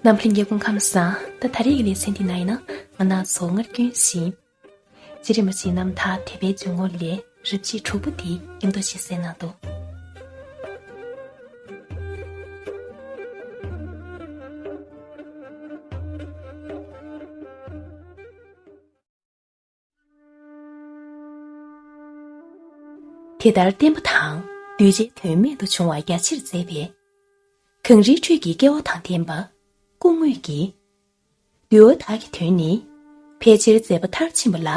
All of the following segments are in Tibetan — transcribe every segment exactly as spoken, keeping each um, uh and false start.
རྣམ་པ་ལྷན་རྒྱས་སྐུ་ཁམས་བཟང་། ད་ད་རེས་ཀྱི་ལེ་ཚན་འདི་ནང་ཡིན་ན་ང་ནག་ཚོ་སྔར་རྒྱུན་བཞིན། རྗེ་རིན་པོ་ཆེའི་རྣམ་ཐར་དད་པའི་འཇུག་ངོགས་ལས་རབ་བྱེད་དྲུག་པོ་འདི་མཉམ་དུ་ཞིག་གསན་གནང་དོ། དེ་ལྟར་བསྟན་པ་དང་གདུལ་བྱའི་དོན་རྨད་དུ་བྱུང་བ་རྒྱ་ཆེར་མཛད་པའི་གངས་རིའི་ཁྲོད་ཀྱི་སྐལ་བ་དང་ལྡན་པ་སྐུ་དངོས་ཀྱིས། འདུལ་བ་བདག་གི་དོན་ནི་ཕལ་ཆེར་མཛད་པ་མཐར་ཕྱིན་པ་ལ་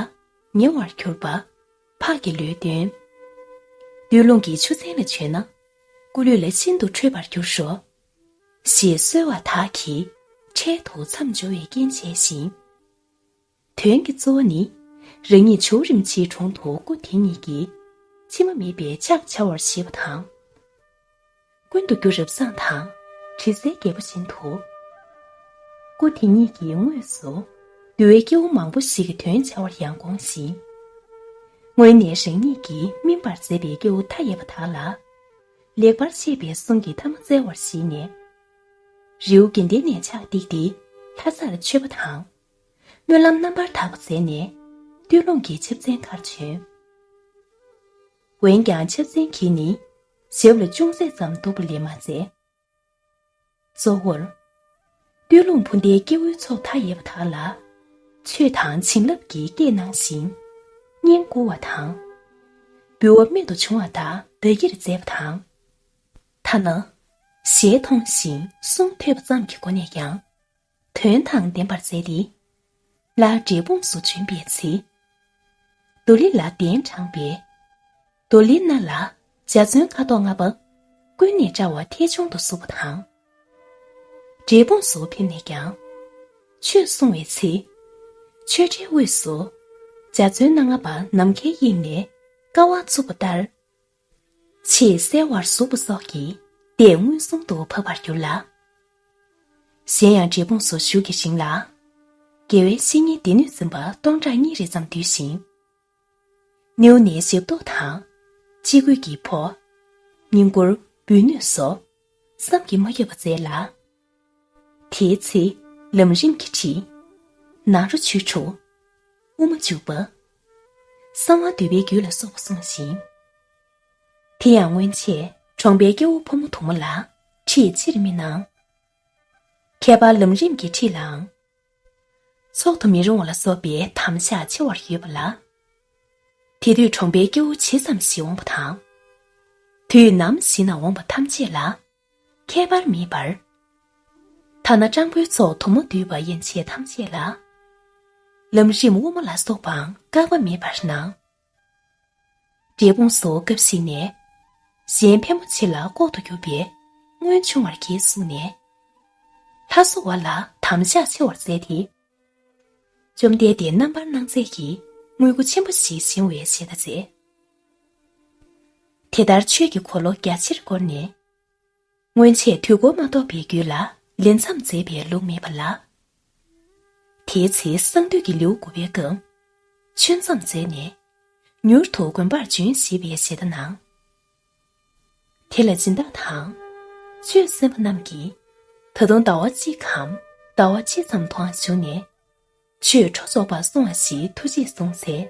ཉེ་བར་གྱུར་པ་འཕགས་ཀྱི་ལུས་སྟོན། སྟོད་ལུང་གི་ཆུ་ཚན་ལ་བྱོན་ན་སྐུ་ལུས་ལ་ཤིན་ཏུ་འཕྲོད་པར་འགྱུར་རོ། ཞེས་གསོལ་བ་དག་གིས་འཕྲལ་དུ་མཚམས་སྦྱོར་བའི་རྐྱེན་བྱས་ཤིང་། དོན་གྱི་གཙོ་བོ་ནི། རང་ཉིད་ཇོ་བོ་རིན་པོ་ཆེའི་དྲུང་དུ་སྐུ་དེ་ཉིད་ཀྱི་ཕྱི་མ་མེད་པའི་ཕྱག་བྱ་བར་བཞེད་པ་དང་། ཀུན་ཏུ་རྒྱུ་རབ་བཟང་དང་དྲི་ཟའི་རྒྱལ་པོ་བཞིན་དུ། སྐུ་དེ་ཉིད་ཀྱིས་དངོས་སུ་འདུལ་བའི་སྐྱེ་བོ་མང་པོ་ཞིག་གི་དོན་བྱ་བར་ཡང་དགོངས་ཤིང་། སྔོན་ནས་རང་ཉིད་ཀྱིས་སྨིན་པར་མཛད་པའི་སྐྱེ་བོ་མཐའ་ཡས་པ་དག་ལ། ལེགས་པར་བཤད་པའི་གསུང་གི་ཐ་མ་སྩལ་བར་བཞེད་ནས། རི་བོ་དགེ་ལྡན་ནས་ཕྱག་བཏེགས་ཏེ་ལྷ་སར་མཆོད་པ་དང་། སྨོན་ལམ་རྣམ་པར་དག་པ་མཛད་ནས་སྟོད་ལུང་གི་ཆབ་ཚན་ཁར་བྱོན། འོན་ཀྱང་ཆབ་ཚན་གྱིས་ནི་ཞབས་ལ་ཅུང་ཟད་ཙམ་གཏུགས་པ་ལས་མ་མཛད། གཙོ་བོར། སྟོད་ལུང་འཕུར་མདའི་སྐྱེ་བོའི་ཚོགས་མཐའ་ཡས་པ་དག་ལ། ཆོས་དང་བྱིན་རླབས་ཀྱི་སྐད་གནང་ཞིང་། བསྙེན་བཀུར་བ་དང་། འབུལ་བ་རྨད་དུ་བྱུང་བ་དག་བདག་གིར་མཛད་པ་དང་། ཐ་ན། ཞལ་མཐོང་ཞིང་གསུང་ཐོས་པ་ཙམ་གྱི་སྒོ་ནས་ཀྱང་། དོན་དང་ལྡན་པར་མཛད་དེ། ལྷ་འབྲས་སྤུངས་སུ་བྱོན་པའི་ཚེ། རྡོར་གླིང་ལ་གདན་དྲངས་པས། རྡོར་གླིང་ནང་ལ་འཇའ་ཚོན་ཁ་དོག་ལྔ་པ་ཀུན་ནས་བཀྲ་བ་ཐལ་བྱུང་དུ་གསུངས་པ་དང་། འབྲས་སྤུངས་སུ་ཕེབས་ནས་ཀྱང་། ཆོས་གསུང་བའི་ཚེ། ཆོས་གྲྭའི་དབུས་སུ་འཇའ་ཚོན་སྣ་ལྔ་པ་ནམ་མཁའི་དབྱིངས་ནས་ཀ་བ་འཚུབས་པ་ལྟར། ཆེས་གསལ་བར་གཟུགས་པོ་སོགས་ཀྱི་ལྟས་མངོན་སུམ་དུ་བབས་པར་གྱུར་ལ། གཞན་ཡང་འབྲས་སྤུངས་སུ་བཞུགས་ཀྱི་ཞིང་ལ། དགེ་བའི་བཤེས་གཉེན་སྡེ་སྣོད་འཛིན་པ་སྟོང་ཕྲག་གཉིས་རེ་ཙམ་འདུས་ཤིང་། སྣེའུ་ནས་ཞབས་ཏོག་དང་། ཅི་གོས་ཀྱི་ཕོ། བསྙེན་བཀུར་འབུལ་ནོད་སོགས་བསམ་གྱིས་མ་ཁྱབ་པ་མཛད་ལ། དེའི་ཚེ་ལམ་རིམ་གྱི་ཁྲིད། ནཱ་རོ་ཆོས་དྲུག་དབུ་མ་འཇུག་པ། གསང་བ་འདུས་པའི་རྒྱུད་ལ་སོགས་པ་གསུངས་ཤིང་། དེ་ཡང་སྔོན་ཆད་གྲོང་པའི་སྐྱེ་བོ་ཕོ་མོ་དུ་མ་ལ་ཁྲིད་ཆེར་མི་གནང་། ཁྱད་པར་ལམ་རིམ་གྱི་ཁྲིད་ལའང་། ཚོགས་དུ་མི་རུང་བ་ལ་སོགས་པའི་དམ་བཞག་ཆེ་བར་ཡོད་པ་ལ། དེ་དུས་གྲོང་པའི་སྐྱེ་བོ་ཇི་ཙམ་ཞིག་འོང་བ་དང་། དུས་ནམ་ཞིག་ན་འོང་བ་ཐམས་ཅད་ལ། ཁྱད་པར་མེད་པར། ཐ་ན་སྤྲང་པོའི་ཚོགས་དུ་མ་འདུས་པ་ཡན་ཆད་ཐམས་ཅད་ལ། ལམ་རིམ་དབུ་མ་ལ་སོགས་པའང་བཀག་པ་མེད་པར་གནང་། འབྲས་སྤུངས་སུ་སྐབས་ཤིག་ནས། གཞན་ཕལ་མོ་ཆེ་ལ་ལྐོག་ཏུ་གྱུར་པའི་སྔོན་བྱུང་བར་གྱིས་གསུངས་ནས། ལྷ་བཟོ་བ་ལ་དམ་བཞག་ཆེ་བར་མཛད་དེ། བཅོམ་ལྡན་འདས་རྣམ་པར་སྣང་མཛད་ཀྱི་དངོས་པོ་ཆེན་པོ་ཞིག་བཞེངས་བའི་ཞལ་ཏ་མཛད། དེ་ལྟར་ཆོས་ཀྱི་འཁོར་ལོ་རྒྱ་ཆེར་བསྐོར་ནས། སྔོན་ཆད་དུས་འཁོར་མ་གཏོགས་པའི་རྒྱུད་ལ་ལས་མཚམས་མཛད་པའི་ལུགས་མེད་པ་ལ། དེའི་ཚེ་གསང་འདུས་ཀྱི་ལེའུ་དགུ་པའི་སྐབས། ཆོས་མཚམས་མཛད་ནས། མྱུར་དུ་དགོན་པར་བྱོན་ཞེས་པའི་ཞལ་ཏ་གནང་། དེ་ལ་སྦྱིན་བདག་དང་། ཆོས་གསན་པ་རྣམས་ཀྱིས། ད་དུང་ཟླ་བ་གཅིག་གམ། ཟླ་བ་ཕྱེད་ཙམ་དུའང་བཞུགས་ནས། ཆོས་འཕྲོ་རྫོགས་པར་གསུང་བ་ཞིག་ཐུགས་རྗེས་གསུངས་འཚལ།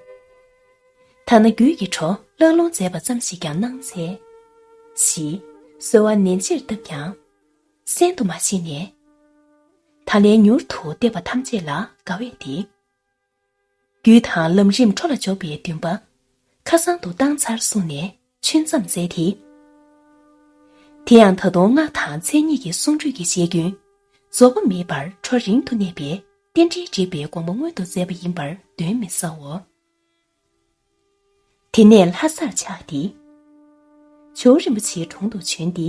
ཐ་ན་རྒྱུད་ཀྱི་འཕྲོ་བཀླག་ལུང་མཛད་པ་ཙམ་ཞིག་ཀྱང་གནང་འཚལ། ཞེས་གསོལ་བ་ནན་ཆེར་བཏབ་ཀྱང་། གསན་དུ་མ་མཆིས་ནས། ད་ལན་མྱུར་དུ་བསྟན་པ་ཐམས་ཅད་ལ་དགའ་བས་ཏེ། རྒྱུད་དང་ལམ་རིམ་འཕྲོ་ལ་འཇུག་པའི་འདུན་པ་ཁ་སང་དུ་བཏང་ཚར་གསུངས་ནས་ཆོས་མཚམས་མཛད་དེ། དེ་ཡང་ད་དུང་སྔགས་དང་མཚན་ཉིད་ཀྱི་གསུང་སྒྲོས་ཀྱི་བཤད་རྒྱུན་རྫོགས་པ་མེད་པར་འཕྲོ་རིང་དུ་གནས་པས་རྟེན་འབྲེལ་འགྲིག་པའི་དགོངས་པ་མངོན་དུ་མཛད་པ་ཡིན་པར་གདོན་མི་ཟའོ། དེ་ནས་ལྷ་སར་ཆགས་ཏེ། ཇོ་བོ་རིན་པོ་ཆེའི་དྲུང་དུ་བྱོན་ཏེ།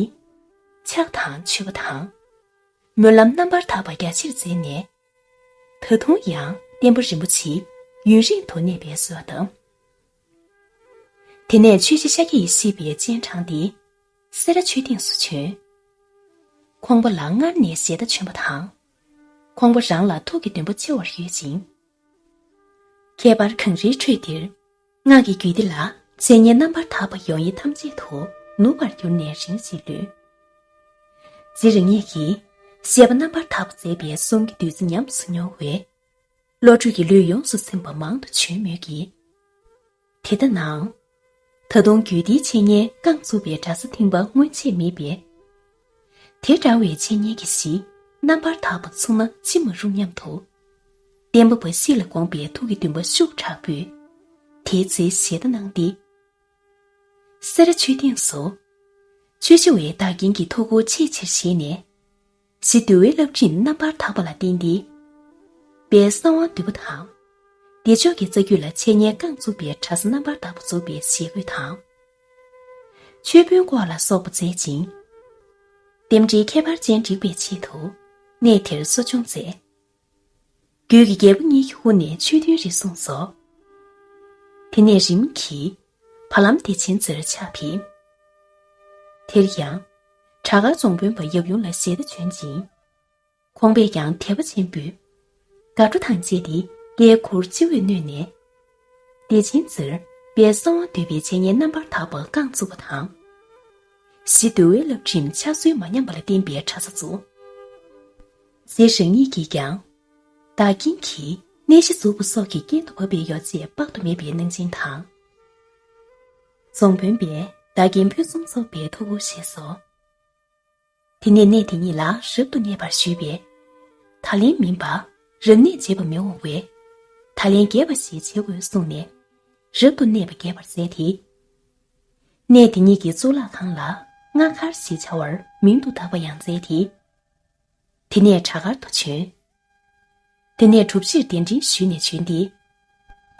ཕྱག་དང་མཆོད་པ་དང་། སྨོན་ལམ་རྣམ་པར་དག་པ་རྒྱ་ཆེར་མཛད་ནས། ད་དུང་ཡང་བསྟན་པ་རིན་པོ་ཆེ་ཡུན་རིང་དུ་གནས་པའི་བཟོ་དང་། དེ་ནས་ཆོས་རྗེ་ཤཱཀྱ་ཡེ་ཤེས་པའི་སྤྱན་དྲངས་ཏེ། སེ་ར་ཆོས་སྡིངས་སུ་བྱོན། ཁོང་པ་ལ་སྔར་ནས་ཞལ་ཏ་བྱོན་པ་དང་། ཁོང་པ་རང་ལ་ཐུགས་ཀྱི་འདུན་པ་ཆེ་བར་ཡོད་ཅིང་། ཁྱད་པར་གངས་རིའི་ཁྲོད་འདིར། སྔགས་ཀྱི་རྒྱུད་སྡེ་ལ་འཆད་ཉན་རྣམ་པར་དག་པ་ཡོང་ཡིན་ཐམས་ཅད་དུ་ནུབ་པར་གྱུར་ནས་རིང་ཞིག་ལུས། རྗེ་རང་ཉིད་ཀྱིས་ བཤད་པ་རྣམ་པར་དག་པ་མཛད་པའི་གསུང་གི་བདུད་རྩི་ཉམས་སུ་མྱོང་བས། བློ་གྲོས་ཀྱི་ལུས་ཡོངས་སུ་ཚིམ་པ་མང་དུ་བྱོན་མོད་ཀྱི། དེ་ལྟ་ནའང་། ད་དུང་རྒྱུད་སྡེའི་འཆད་ཉན་རྐང་བཙུགས་པའི་གྲྭ་ས་ཐིམ་པ་སྔོན་ཆད་མེད་པས། དེ་འདྲ་བའི་འཆད་ཉན་གྱི་གཞི་རྣམ་པར་དག་པ་ཚུགས་ན་ཅི་མ་རུང་སྙམ་དུ། བསྟན་པ་པ་གཤིས་ལ་དགོངས་པའི་ཐུགས་ཀྱི་འདུན་པ་ཤུགས་དྲག་པོས། དེའི་ཚེ་ཞལ་ཏ་གནང་སྟེ། སེ་ར་ཆོས་སྡིངས་སུ། ཆོས་ཞུ་བའི་བདག་རྐྱེན་གྱི་ཐུགས་ཁུར་ཆེས་ཆེར་བཞེས་ནས། གཞི་འདུལ་བའི་བསླབ་ཁྲིམས་རྣམ་པར་དག་པ་ལ་བརྟེན་ཏེ། དཔལ་གསང་བ་འདུས་པ་དང་། བདེ་མཆོག་གི་རྩ་རྒྱུད་ལ་འཆད་ཉན་རྐང་བཙུགས་པའི་གྲྭ་ས་རྣམ་པར་དག་པ་བཙུགས་པའི་ཞལ་བཀོད་དང་། ཆོས་དཔོན་སྐོར་ལ་སོགས་པ་མཛད་ཅིང་། རྟེན་འབྲེལ་ཁྱད་པར་ཅན་བསྒྲིགས་པའི་ཆེད་དུ། གནས་དེར་གསོ་སྦྱོང་མཛད། རྒྱུད་ཀྱི་རྒྱལ་པོ་གཉིས་ཀྱི་དབུ་ནས་ཆོས་ཐུན་རེ་གསུངས་སོ། དེ་ནས་རིམ་གྱིས་བར་ལམ་བདེ་ཆེན་རྩེར་ཕྱག་ཕེབས། དེར་ཡང་། བྲག་དཀར་རྫོང་དཔོན་པ་ཡབ་ཡུམ་ལ་ཞལ་ཏ་བྱོན་ཅིང་། ཁོང་པས་ཀྱང་དད་པ་ཆེན་པོས། དགའ་སྤྲོ་དང་བཅས་ཏེ་བཀའི་འཁུར་སྤྱི་བོས་བསྣུན་ནས། བདེ་ཆེན་རྩེར་དཔལ་གསང་བ་འདུས་པའི་འཆད་ཉན་རྣམ་པར་དག་པ་རྐང་བཙུགས་པ་དང་། གཞི་འདུལ་བའི་བསླབ་ཁྲིམས་ཕྱག་སྲོལ་མ་ཉམས་པ་ལ་བརྟེན་པའི་གྲྭ་ས་བཙུགས། རྗེ་རང་ཉིད་ཀྱིས་ཀྱང་། བདག་རྐྱེན་གྱིས་གནས་གཞི་འཛུགས་པ་སོགས་ཀྱི་རྐྱེན་དུ་བབ་པའི་ཡོ་བྱད་དཔག་ཏུ་མེད་པའི་གནང་སྦྱིན་དང་། རྫོང་དཔོན་པས་བདག་རྐྱེན་ཕུན་སུམ་ཚོགས་པའི་ཐུགས་ཁུར་བཞེས་སོ། དེ་ནས་གནས་དེ་ཉིད་ལ་རབ་ཏུ་གནས་པར་ཞུས་པས། ད་ལན་མིན་པ་རབ་གནས་བྱེད་པ་མི་འོང་བས། ད་ལན་རྒྱས་པ་ཞིག་བྱེད་དགོས་གསུངས་ནས། རབ་ཏུ་གནས་པ་རྒྱས་པར་མཛད་དེ། གནས་དེ་ཉིད་ཀྱི་གཙུག་ལག་ཁང་ལ་སྔགས་མཁར་ཞེས་བྱ་བར་མིང་དུ་བཏགས་པ་ཡང་མཛད་དེ། དེ་ནས་བྲག་དཀར་དུ་བྱོན། དེ་ནས་གྲུ་བཞིར་གདན་འདྲེན་ཞུས་ནས་བྱོན་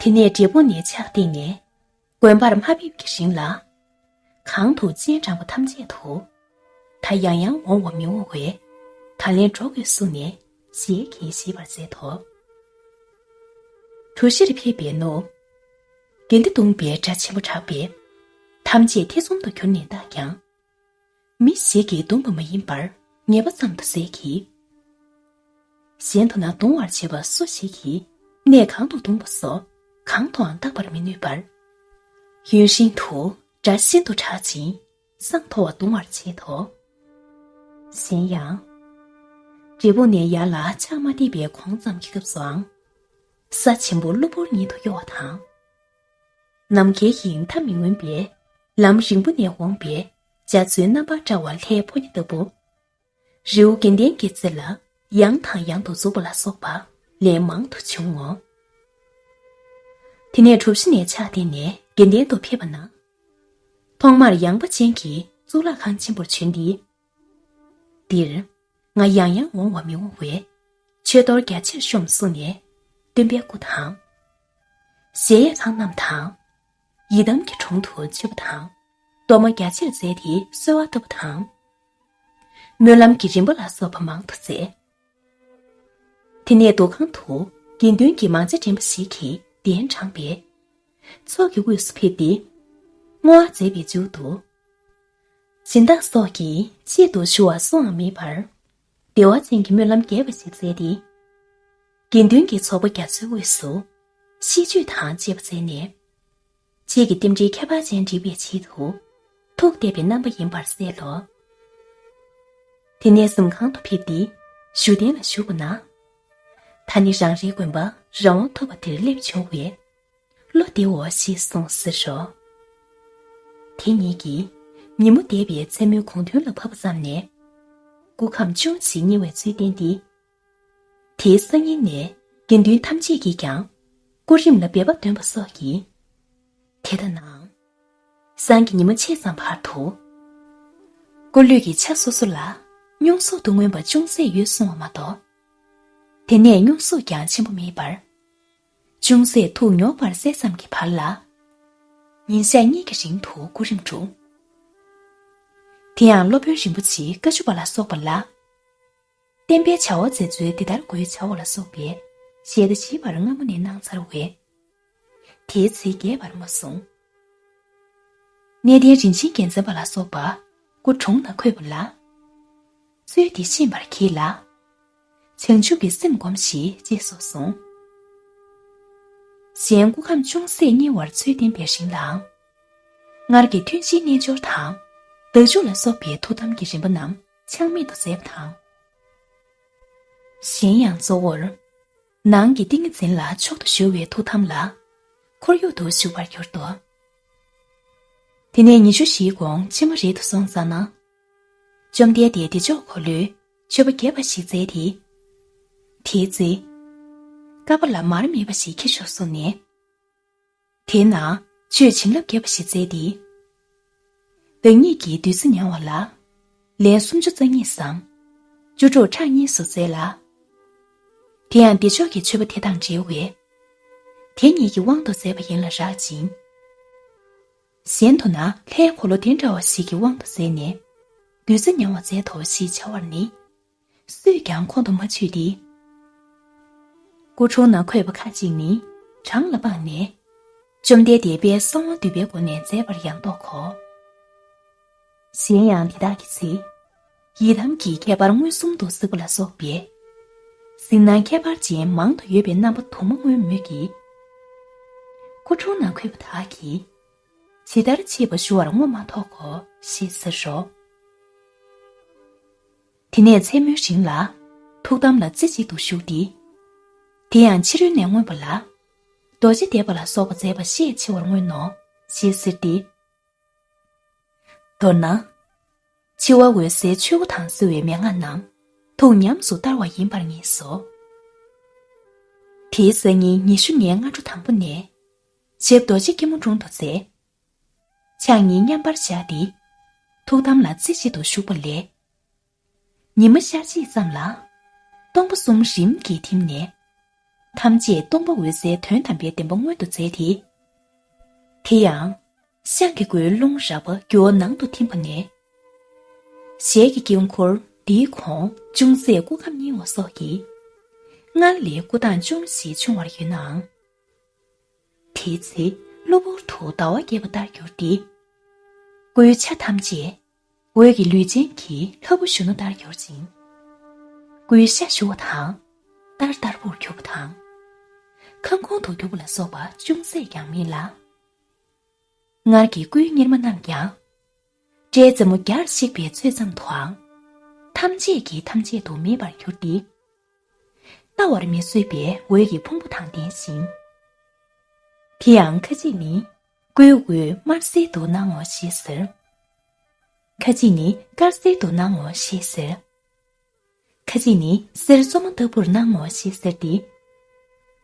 ཏེ། དེ་ནས་འབྲས་སྤུངས་ནས་ཕྱག་བཏེགས་ནས། དགོན་པར་མ་ཕེབས་ཀྱི་རིང་ལ། གང་དུ་སྤྱན་དྲངས་པ་ཐམས་ཅད་དུ། ད་ཡང་ཡང་འོང་བ་མི་འོང་བས། ད་ལན་འགྲོ་དགོས་གསུངས་ནས་ཞལ་གྱིས་བཞེས་པར་མཛད་དོ། གྲུ་བཞིར་ཕེབས་པའི་ནུབ། དགེ་འདུན་གདུང་པའི་སྒྲ་ཆེན་པོ་གྲགས་པས། ཐམས་ཅད་ཐེ་ཚོམ་དུ་གྱུར་ནས་བལྟས་ཀྱང་། མི་ཞིག་གིས་བརྡུངས་པ་མ་ཡིན་པར་ཉེས་པ་ཙམ་དུ་ཟད་ཀྱི། གཞན་དུ་ན་རྡུང་བར་བྱེད་པ་སུ་ཞིག་གིས་གནས་གང་དུ་བརྡུངས་པ་སོགས་གང་དུའང་བརྟག་པར་མི་ནུས་པར། ཡུན་རིང་དུ་སྒྲ་ཤིན་ཏུ་གྲགས་ཤིང་སང་མཐོ་བ་རྡུང་བར་བྱེད་དོ། གཞན་ཡང་། འབྲས་སྤུངས་ནས་ཡར་ལ་ཕྱག་མ་བཏེགས་པའི་གོང་ཙམ་གྱི་སྐབས་སུའང་། ས་ཆེན་པོ་གློ་བུར་ཉིད་དུ་གཡོ་བ་དང་། ནམ་མཁའི་དབྱིངས་མཐའ་མི་མངོན་པས་ལམ་རིང་པོ་ནས་འོངས་པའི་རྒྱ་མཚོའི་རྣམ་པར་བཀྲ་བ་ལྷའི་ཕོ་ཉ་ལྟ་བུ། རི་བོ་དགེ་ལྡན་གྱི་རྩེ་ལ་ཡང་དང་ཡང་དུ་འཛུགས་པ་ལ་སོགས་པ་ལན་མང་དུ་བྱུང་ངོ་། དེ་ནས་གྲུ་བཞི་ནས་ཕྱག་བཏེགས་ནས་དགེ་ལྡན་དུ་ཕེབས་པ་ན། ཐོག་མར་ཡངས་པ་ཅན་གྱི་གཙུག་ལག་ཁང་ཆེན་པོར་བྱོན་ཏེ། འདིར་ང་ཡང་ཡང་འོང་བ་མི་འོང་བས་མཆོད་གཏོར་རྒྱ་ཆེར་ཤོམས་གསུངས་ནས་སྟོན་པའི་སྐུ་དང་། གཞལ་ཡས་ཁང་རྣམས་དང་། ཡི་དམ་གྱི་དྲུང་དུ་མཆོད་པ་དང་གཏོར་མ་རྒྱ་ཆེར་མཛད་དེ་གསོལ་བ་བཏབ་པ་དང་། སྨོན་ལམ་གྱི་རིམ་པ་ལ་སོགས་པ་མང་དུ་མཛད། དེ་ནས་འདུ་ཁང་དུ་དགེ་འདུན་གྱི་མང་ཇ་འདྲེན་པ་ཞིག་གིས་གདན་དྲངས་པས། ཚོགས་ཀྱི་དབུས་སུ་ཕེབས་ཏེ། བསྔོ་བ་མཛད་པའི་མཇུག་ཏུ། སྦྱིན་བདག་སོགས་ཀྱིས་ཆེད་དུ་ཞུ་བ་སུའང་མེད་པར། བདེ་བ་ཅན་གྱི་སྨོན་ལམ་རྒྱས་པ་ཞིག་མཛད་དེ། དགེ་འདུན་གྱི་ཚོགས་པ་རྒྱ་མཚོའི་དབུས་སུ་ཤིས་བརྗོད་དང་བཅས་པ་མཛད་ནས། ཆོས་ཀྱི་རྟེན་འབྲེལ་ཁྱད་པར་ཅན་འགྲིག་པའི་ཆེད་དུ་ཐུགས་གཏད་པའི་རྣམ་པ་ཡིན་པར་གསལ་ལོ། དེ་ནས་གཟིམ་ཁང་དུ་ཕེབས་ཏེ་བཞུགས་གདན་ལ་བཞུགས་པ་ན། ད་ནི་རང་རེའི་དགོན་པ་རང་དབང་ཐོབ་པ་དེར་སླེབས་བྱུང་བས། བློ་བདེའོ་ཞེས་གསུངས་ཟེར་རོ། དེ་ཉིད་ཀྱིས་ཉིན་མོ་འདས་པའི་མཚན་མོའི་དགོང་ཐུན་ལ་བབས་པ་ཙམ་ནས། སྐུ་ཁམས་ཅུང་ཞིག་བསྙིལ་བའི་ཚུལ་བསྟན་ཏེ། དེའི་སང་ཉིན་ནས་དགེ་འདུན་ཐམས་ཅད་ཀྱིས་ཀྱང་སྐུ་རིམ་ལ་འབད་པ་འདོན་པ་སོགས་ཀྱིས། དེ་ལྟ་ནའང་། སང་གི་ཉིན་མོ་ཕྱེད་ཙམ་བར་དུ། སྐུ་ལུས་ཀྱི་ཆ་སོ་སོ་ལ་སྨྱུང་གསོག་ཏུ་མངོན་པ་ཅུང་ཟད་ཡོད་གསུང་བ་མ་གཏོགས། དེ་ནས་སྨྱུང་གསོག་ཀྱང་ཆེན་པོ་མེད་པར། ཅུང་ཟད་ཐུགས་ཉོག་པར་གསལ་ཙམ་གྱི་བར་ལ། ཉིན་ཞག་གཉིས་ཀྱི་རིང་དུ་སྐུ་རིམ་བསྒྲུབས། དེ་ཡང་སློབ་དཔོན་རིན་པོ་ཆེ་བཀའ་བཅུ་པ་ལ་སོགས་པ་ལ། བསྟན་པའི་བྱ་བ་མཛད་ཚུལ་འདི་ལྟར་དགོས་བྱའོ་ལ་སོགས་པའི་ཞལ་ཏ་ཞིབ་པར་སྔ་མོ་ནས་གནང་ཚར་བས། དེའི་ཚེ་རྒྱས་པར་མ་གསུངས། གནས་བརྟན་རིན་ཆེན་རྒྱལ་མཚན་པ་ལ་སོགས་པ་སྐུ་དྲུང་ན་འཁོད་པ་ལ། ཚུལ་འདི་ཤེས་པར་གྱིས་ལ། བྱང་ཆུབ་ཀྱི་སེམས་སྒོམས་ཤིག་ཅེས་སོགས་གསུངས། གཞན་སྐུ་ཁམས་ཅུང་ཟད་བསྙིལ་བར་ཚུལ་བསྟན་པའི་རིང་ལའང་། སྔར་གྱི་ཐུན་བཞིའི་རྣལ་འབྱོར་དང་། བདག་འཇུག་ལ་སོགས་པའི་ཐུགས་དམ་གྱི་རིམ་པ་རྣམས་ཆག་མེད་དུ་མཛད་པ་དང་། གཞན་ཡང་གཙོ་བོར། ནང་གི་ཏིང་ངེ་འཛིན་ལ་མཆོག་ཏུ་གཞོལ་བའི་ཐུགས་དམ་ལ། ཁོར་ཡུག་ཏུ་བཞུགས་པར་གྱུར་ཏོ། དེ་ནས་ཉི་ཤུ་བཞིའི་གོང་ཕྱི་མ་རེད་དུ་སོང་ཙ་ན། བཅོམ་ལྡན་འདས་བདེ་མཆོག་འཁོར་ལོའི་མཆོད་པ་རྒྱས་པ་ཞིག་མཛད་དེ། དེའི་ཚེ། ཀ་པ་ལ་མར་མེད་པ་ཞིག་ཁྱེར་ཤོག་གསུངས་ནས། དེའི་ནང་ཆོས་བྱིན་རླབས་རྒྱས་པ་ཞིག་མཛད་དེ། བདག་ཉིད་ཀྱིས་བདུད་རྩི་མྱང་བ་ལ། ལན་སུམ་ཅུ་རྩ་གཉིས་སམ། བཅུ་དྲུག་ཕྲག་གཉིས་སུ་མཛད་ལ། དེ་ཡང་བདེ་མཆོག་གི་མཆོད་པ་དེ་དང་འབྲེལ་བས། དེ་ཉིད་ཀྱི་དབང་དུ་མཛད་པ་ཡིན་ལ་རག་ཅིང་། གཞན་དུ་ན་ལྷའི་འཁོར་ལོ་དེ་འདྲ་བ་ཞིག་གི་དབང་དུ་མཛད་ནས། བདུད་རྩི་མྱང་བ་མཛད་དོ་ཞེས་བྱ་བར་ནི། སུས་ཀྱང་ཁོང་དུ་མ་ཆུད་དེ། སྐུ་འཁྲུངས་ན་འཁོད་པ་ཁ་ཅིག་ནི་བྲང་ལ་སྤངས་ནས། བཅོམ་ལྡན་འདས་དཔལ་གསང་བ་འདུས་པའི་སྒོ་ནས་མཛད་པར་ཡང་རྟོགས་གོ། གཞན་ཡང་དེ་དག་གི་ཚེ། ཡི་དམ་གྱི་ཁྱད་པར་མངོན་སུམ་དུ་གཟིགས་པ་ལ་སོགས་པའི། གཟིགས་སྣང་ཁྱད་པར་ཅན་མང་དུ་ཡོད་པའི་རྣམ་པ་དུ་མ་མངོན་མོད་ཀྱི། སྐུ་འཁྲུངས་ན་འཁོད་པ་དག་གིས། ཇི་ལྟར་མཆིས་པ་ཞུ་བར་རྔོ་མ་ཐོག་གོ་ཞེས་ཟེར་རོ། དེ་ནས་མཚན་མོའི་རིང་ལ་ཐུགས་དམ་ལ་རྩེ་གཅིག་ཏུ་བཞུགས་ཏེ། དེ་ཡང་ཕྱི་རོལ་ནས་མངོན་པ་ལ། རྡོ་རྗེ་བཟླས་པ་ལ་སོགས་པ་མཛད་པ་ཤས་ཆེ་བར་མངོན་ནོ་ཞེས་ཟེར་ཏེ། མདོར་ན། འཆི་བ་འོད་གསལ་ཆོས་སྐུ་དང་བསྲེ་བའི་མན་ངག་རྣམས་ཐུགས་ཉམས་སུ་བསྟར་བ་ཡིན་པར་ངེས་སོ། དེའི་སང་ཉིན་ཉི་ཤུ་ལྔའི་སྔ་དྲོ་དང་པོ་ནས། ཞབས་རྡོ་རྗེ་སྐྱིལ་མོ་ཀྲུང་དུ་མཛད། ཕྱག་གཉིས་མཉམ་པར་བཞག་སྟེ། ཐུགས་དམ་ལ་རྩེ་གཅིག་ཏུ་བཞུགས་པ་ལས། ཉི་མ་ཤར་རྗེས་ཙམ་ལ། སྟོང་པ་གསུམ་རིམ་གྱིས་ཐིམ་ནས། ཐམས་ཅད་སྟོང་པ་འོད་གསལ་དོན་དམ་པའི་བདེན་པ་མངོན་དུ་མཛད་དེ། དེ་ཡང་། ཤངས་ཀྱི་སྒོའི་རླུང་རབ་པ་རྒྱུ་བ་ནང་དུ་ཐིམ་པ་ནས། ཞལ་གྱི་དཀྱིལ་འཁོར་འདིའི་གོང་ཅུང་ཟད་སྐུ་ཁམས་སྙིང་བ་སོགས་ཀྱིས། སྔར་ལས་སྐུ་མདངས་ཅུང་ཞིག་ཆུང་བར་ཡོད་ནའང་། དེའི་ཚེ་གློ་བུར་དུ་ཟླ་བ་རྒྱས་པ་ལྟར་གྱུར་ཏེ། སྐུའི་ཆ་ཐམས་ཅད་འོད་ཀྱི་ལུས་ཅན་གྱི་ལྷ་བུ་གཞོན་ནུ་ལྟར་གྱུར་ཅིང་། སྐུའི་ཤ་ཞུ་བ་དང་། ལྟར་ལྟར་བུར་གྱུར་པ་དང་། ཁ་སྐོང་དུ་གྱུར་པ་ལ་སོགས་པ་ཅུང་ཟད་ཀྱང་མེད་ལ། སྔར་གྱི་སྐུའི་གཉེར་མ་རྣམས་ཀྱང་། སྐྲའི་རྩེ་མོ་བརྒྱར་བཤིག་པའི་ཚོད་ཙམ་དུའང་། ཐམས་ཅད་ཀྱིས་ཐམས་ཅད་དུ་མེད་པར་གྱུར་ཏེ། ལྟ་བར་མི་བཟོད་པའི་འོད་ཀྱི་ཕུང་པོ་དང་ལྡན་ཞིང་། དེ་ཡང་ཁ་ཅིག་ནི་སྐུའི་འོད་དམར་སེར་དུ་སྣང་ངོ་ཞེས་ཟེར། ཁ་ཅིག་ནི་དཀར་སེར་དུ་སྣང་ངོ་ཞེས་ཟེར། ཁ་ཅིག་ནི་གསེར་བཙོ་མ་ལྟ་བུར་སྣང་ངོ་ཞེས་ཟེར་ཏེ།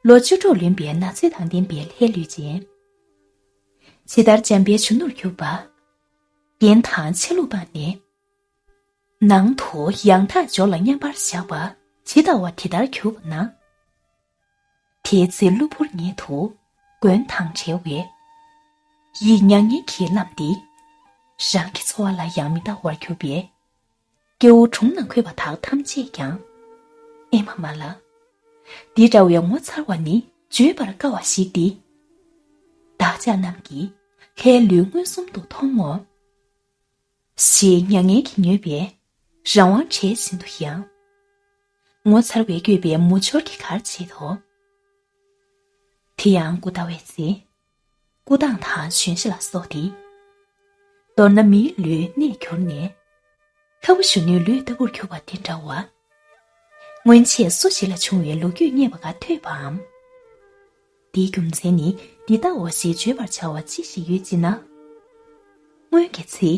ལོ་བཅུ་དྲུག་ལོན་པའི་ན་ཚོད་དང་ལྡན་པའི་ལྷའི་ལུས་ཅན། ཇི་ལྟར་འཇམ་པའི་གཞོན་ནུར་གྱུར་པ། རྒྱན་དང་ཆ་ལུགས་སྤངས་ནས། ནང་དུ་ཡང་དག་འཇོག་ལ་མཉམ་པར་བཞག་པ་ཇི་ལྟ་བ་དེ་ལྟར་གྱུར་པ་ན། དེའི་ཚེ་གློ་བུར་ཉིད་དུ་མགོན་དང་བྲལ་བས། ཡིད་མྱ་ངན་གྱིས་བརླམས་ཏེ། རང་གི་འཚོ་བ་ལ་ཡང་མི་ལྟ་བར་གྱུར་པས། སྐྱེ་བོ་གྲོང་ན་འཁོད་པ་དག་ཐམས་ཅད་ཀྱང་། ཨེ་མ་མ་ལ། འདི་འདྲ་བའི་ངོ་མཚར་བ་ནི་བརྗོད་པར་དཀའ་བ་ཞིག་སྟེ། བདག་ཅག་རྣམས་ཀྱིས་ལྷའི་ལུས་མངོན་སུམ་དུ་མཐོང་ངོ་། ཞེས་མྱ་ངན་གྱིས་མྱོས་པས་རང་དབང་བྲལ་བཞིན་དུ་ཡང་། ངོ་མཚར་བས་བསྐྱོད་པའི་མུ་ཅོར་གྱིས་གར་བྱེད་དོ། དེ་ཡང་སྐུ་ལྟ་བའི་ཚེ། སྐུ་མདངས་དང་བཞོན་ཤ་ལ་སོགས་ཏེ། མདོར་ན་མིའི་ལུས་གནས་གྱུར་ནས། ལྷ་བུ་གཞོན་ནུའི་ལུས་ལྟ་བུར་གྱུར་པ་དེ་འདྲ་བ། སྔོན་ཆད་སུ་ཞིག་ལ་བྱུང་བའི་ལོ་རྒྱུས་རྙེད་པ་ག་ཐོས་པའམ། འདིའི་རྒྱུ་མཚན་ནི་འདི་ལྟ་བ་ཞེས་བརྗོད་པར་བྱ་བ་ཅི་ཞིག་ཡོད་ཅེ་ན། སྔོན་གྱི་ཚེ།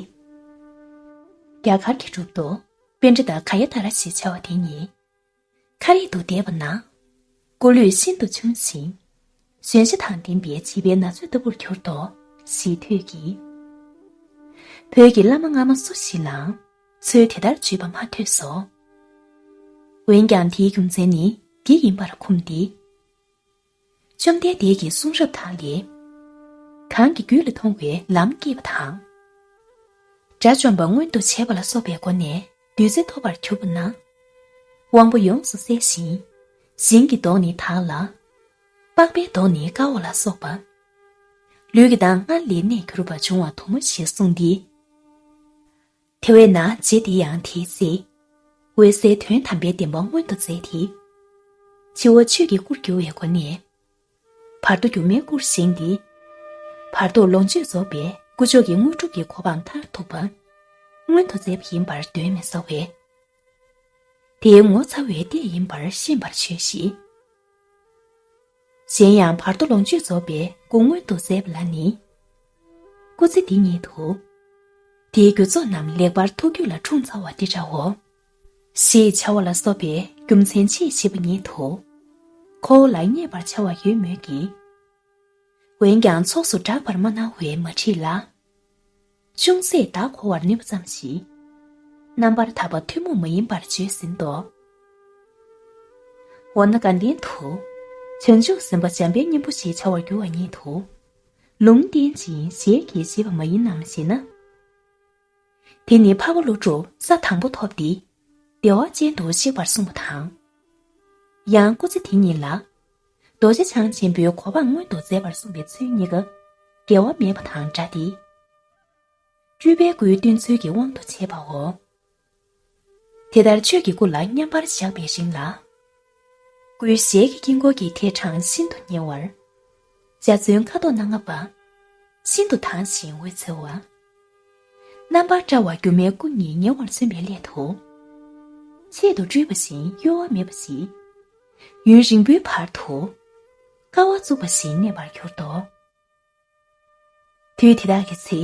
རྒྱ་གར་གྱི་གྲུབ་ཐོབ་པཎྜི་ཏ་ག་ཡ་དྷ་ར་ཞེས་བྱ་བ་དེ་ཉིད། མཁའ་རིག་ཏུ་བསྡད་པ་ན། སྐུ་ལུས་ཤིན་ཏུ་ཆུང་ཞིང་། གཞོན་ཤ་དང་ལྡན་པའི་བྱིས་པའི་ན་ཚོད་ལྟ་བུར་གྱུར་ཏོ། ཞེས་ཐོས་ཀྱི། བོད་ཀྱི་བླ་མ་སྔ་མ་སུ་ཞིག་ལའང་ཚུལ་དེ་ལྟར་བརྗོད་པ་མ་ཐོས་སོ། འོན་ཀྱང་དེའི་རྒྱུ་མཚན་ནི་འདི་ཡིན་པར་ཁུམས་ཏེ། བཅོམ་ལྡན་འདས་ཀྱི་གསུང་རབ་དག་ལས། གང་གི་རྒྱུད་ལ་མཐོང་བའི་ལམ་སྐྱེས་པ་དང་། དགྲ་བཅོམ་པ་མངོན་དུ་བྱས་པ་ལ་སོགས་པའི་སྒོ་ནས་བདུད་རྩི་ཐོབ་པར་གྱུར་པ་ན། དབང་པོ་ཡོངས་སུ་གསལ་ཞིང་། ཞིང་གི་མདོག་ནི་དག་ལ། པགས་པའི་མདོག་ནི་དཀར་བ་ལ་སོགས་པ། ལུས་ཀྱི་མདངས་སྔར་ལས་གནས་གྱུར་པ་འབྱུང་བ་དུ་མ་ཞེས་གསུངས་ཏེ། དེ་བས་ན་རྗེ་འདི་ཡང་དེའི་ཚེ། འོད་གསལ་དོན་དམ་པའི་བདེན་པ་མངོན་དུ་མཛད་དེ། འཆི་བ་ཆོས་ཀྱི་སྐུར་གྱུར་བའི་སྒོ་ནས། བར་དོ་སྒྱུ་མའི་སྐུར་བཞེངས་ཏེ། བར་དོ་ལོངས་སྤྱོད་རྫོགས་པའི་སྐུ་མཆོག་གི་དངོས་གྲུབ་ཀྱི་གོ་འཕང་མཐར་ཐུག་པ། མངོན་དུ་མཛད་པ་ཡིན་པར་གདོན་མི་ཟ་བས། དེའི་ངོ་ཚ་བའི་ལྟས་ཡིན་པར་ཤེས་པར་བྱོས་ཤིག། གཞན་ཡང་བར་དོ་ལོངས་སྤྱོད་རྫོགས་པའི་སྐུ་མངོན་དུ་མཛད་པ་ལ་ནི། སྐུ་ཚེ་འདི་ཉིད་དུ། དེའི་རྒྱུ་ཚོགས་རྣམས་ལེགས་པར་ཐུགས་རྒྱུད་ལ་འཁྲུངས་ཚར་བ་འདི་འདྲའོ། ཞེས་བྱ་བ་ལ་སོགས་པའི་རྒྱུ་མཚན་ཅི་ཞེས་པ་ཉིད་དུ། ཁོ་བོ་ལ་བརྙས་པར་བྱ་བ་ཡོད་མོད་ཀྱི། འོན་ཀྱང་ཚོགས་སུ་བསྒྲགས་པར་མ་གནང་བས་མ་བྲིས་ལ། ཅུང་ཟད་བདག་གོ་བར་ནུས་པ་ཙམ་ཞིག། རྣམ་པར་ཐར་པ་ཐུན་མོང་མ་ཡིན་པར་བརྗོད་ཟིན་ཏོ། འོ་ན་དགའ་ལྡན་དུ། བྱང་ཆུབ་སེམས་དཔའ་འཇམ་དཔལ་སྙིང་པོ་ཞེས་བྱ་བར་འགྱུར་བ་ཉིད་དུ། ལུང་བསྟན་ཅིང་ཞལ་གྱིས་བཞེས་པ་མ་ཡིན་ནམ་ཞེ་ན། དེ་ནི་འཕགས་པ་ཀླུ་སྒྲུབ་ས་དང་པོ་ཐོབ་སྟེ། བདེ་བ་ཅན་དུ་གཤེགས་པར་གསུངས་པ་དང་། ཡང་སྐུ་ཚེ་དེ་ཉིད་ལ། རྡོ་རྗེ་འཆང་ཆེན་པོའི་གོ་འཕང་མངོན་དུ་མཛད་པར་གསུངས་པའི་ཚུལ་གཉིས་ཀ། འགལ་བ་མེད་པ་དང་འདྲ་སྟེ། སྤྲུལ་པའི་སྐུའི་སྟོན་ཚུལ་གྱི་དབང་དུ་བྱས་པའོ། དེ་ལྟར་ཆོས་ཀྱི་སྐུ་ལ་མཉམ་པར་བཞག་པའི་རིང་ལ། སྐུའི་ཞལ་གྱི་དཀྱིལ་འཁོར་གྱི་ཐད་འཕྲང་ཤིན་ཏུ་ཉེ་བར། འཇའ་ཚོན་ཁ་དོག་སྣ་ལྔ་པ། ཤིན་ཏུ་དྭངས་ཤིང་འོད་འཚེར་བ། རྣམ་པར་བཀྲ་བ་སྒྱུ་མའི་སྐུ་གཉིས་ཉེ་བར་མཚོན་པའི་སླད་དུ། ཆེད་དུ་སྤྲུལ་པ་བཞིན་གཡོ་བ་མེད་པ་ཞིག། ཡུན་རིང་པོའི་བར་དུ། དཀའ་བ་བཙུགས་པ་བཞིན་གནས་པར་གྱུར་ཏོ། དུས་དེ་དག་གི་ཚེ།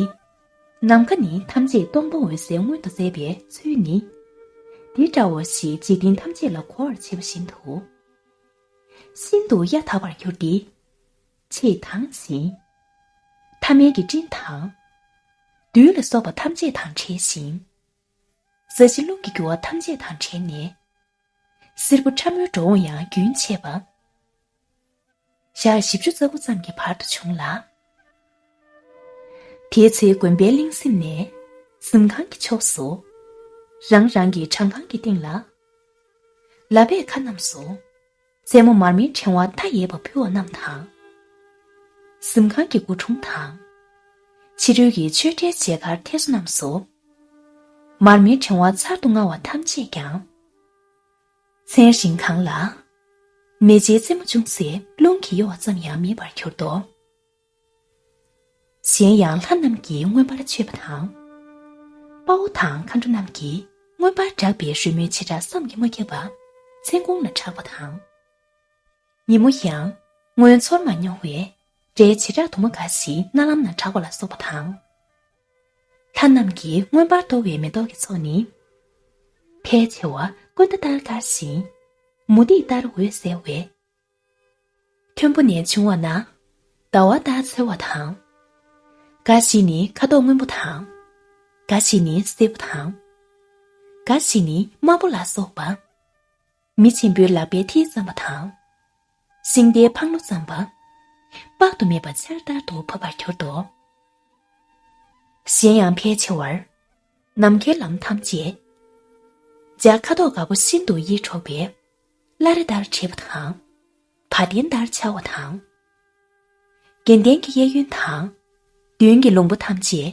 ནམ་མཁའ་ནི་ཐམས་ཅད་སྟོང་པ་འོད་གསལ་མངོན་དུ་མཛད་པའི་ཚུལ་ནི། འདི་འདྲའོ་ཞེས་འཇིག་རྟེན་ཐམས་ཅད་ལ་གོ་བར་བྱེད་པ་བཞིན་དུ། ཤིན་ཏུ་གཡའ་དག་པར་གྱུར་ཏེ། ཆེས་དྭངས་ཤིང་། ཐ་མལ་གྱི་སྤྲིན་དང་། རྡུལ་ལ་སོགས་པ་ཐམས་ཅད་དང་བྲལ་ཞིང་། ས་གཞི་རླུང་གི་རྒྱུ་བ་ཐམས་ཅད་དང་བྲལ་ནས། སེར་པོ་ཕྲ་མོའི་འགྲོ་འོང་ཡང་རྒྱུན་ཆད་པ། ཞག་བཞི་བཅུ་རྩ་དགུ་ཙམ་གྱི་བར་དུ་བྱུང་ལ། དེའི་ཚེ་དགོན་པའི་གླིང་གཟིམ་ནས། གཟིམ་ཁང་གི་ཕྱོགས་སུ། རང་རང་གི་བྲང་ཁང་གི་སྟེང་ལ། ལག་པས་ཁ་རྣམས་སུ། རྩེ་མོ་མར་མེའི་ཕྲེང་བ་མཐའ་ཡས་པ་ཕུལ་བ་རྣམས་དང་། གཟིམ་ཁང་གི་སྒོ་དྲུང་དང་། ཕྱི་རོལ་གྱི་ཆོས་འབྲེལ་མཇལ་ཁར་ཐེ་ཚོམ་རྣམས་སུ། མར་མེའི་ཕྲེང་བ་ཚར་དུ་དངར་བ་ཐམས་ཅད་ཀྱང་། མཚན་བཞེངས་ཁང་ལ། མེ་ལྕེའི་རྩེ་མོ་ཅུང་ཟད་རླུང་གིས་གཡོ་བ་ཙམ་ཡང་མེད་པར་གྱུར་ཏོ། གཞན་ཡང་ལྷ་རྣམས་ཀྱིས་མངོན་པར་མཆོད་པ་དང་། དཔའ་བོ་དང་མཁའ་འགྲོ་རྣམས་ཀྱིས་མངོན་པར་བསྒྲགས་པའི་རོལ་མོའི་བྱེ་བྲག་བསམ་གྱིས་མ་ཁྱབ་པ་མཚན་གུང་ལ་གྲགས་པ་དང་། ཉིན་མོ་ཡང་སྔོན་ཚོར་མ་མྱོང་བའི་སྒྲའི་བྱེ་བྲག་དུ་མ་འགའ་ཞིག་རྣ་ལམ་ན་གྲགས་པ་ལ་སོགས་པ་དང་། ལྷ་རྣམས་ཀྱིས་མངོན་པར་གཏོར་བའི་མེ་ཏོག་གི་ཚོགས་ནི། ཕལ་ཆེ་བ་ཀུན་ད་ལྟར་དཀར་ཞིང་། མུ་ཏིག་ལྟར་འོད་གསལ་བའི། མཐོན་པོ་ནས་བྱུང་བ་ན། ཟླ་བ་ལྟར་འཚེར་བ་དང་། འགའ་ཞིག་ནི་ཁ་དོག་སྔོན་པོ་དང་། འགའ་ཞིག་ནི་སེར་པོ་དང་། འགའ་ཞིག་ནི་དམར་པོ་ལ་སོགས་པ། མི་ཆེན་པོའི་ལག་པའི་མཐིལ་ཙམ་པ་དང་། ཤིང་རྟའི་འཕང་ལོ་ཙམ་པ། དཔག་ཏུ་མེད་པ་ཆར་ལྟར་དུ་བབས་པར་གྱུར་ཏོ། གཞན་ཡང་ཕལ་ཆེ་བར། ནམ་མཁའི་ལམ་ཐམས་ཅད། འཇའ་ཁ་དོག་དཀར་པོ་ཤིན་ཏུ་ཡིད་འཕྲོག་པའི། བླ་རེ་ལྟར་བྲེས་པ་དང་། བ་དན་ལྟར་འཆར་བ་དང་། དགེ་ལྡན་གྱི་གཡས་གཡོན་དང་། མདུན་གྱི་ལུང་པ་ཐམས་ཅད།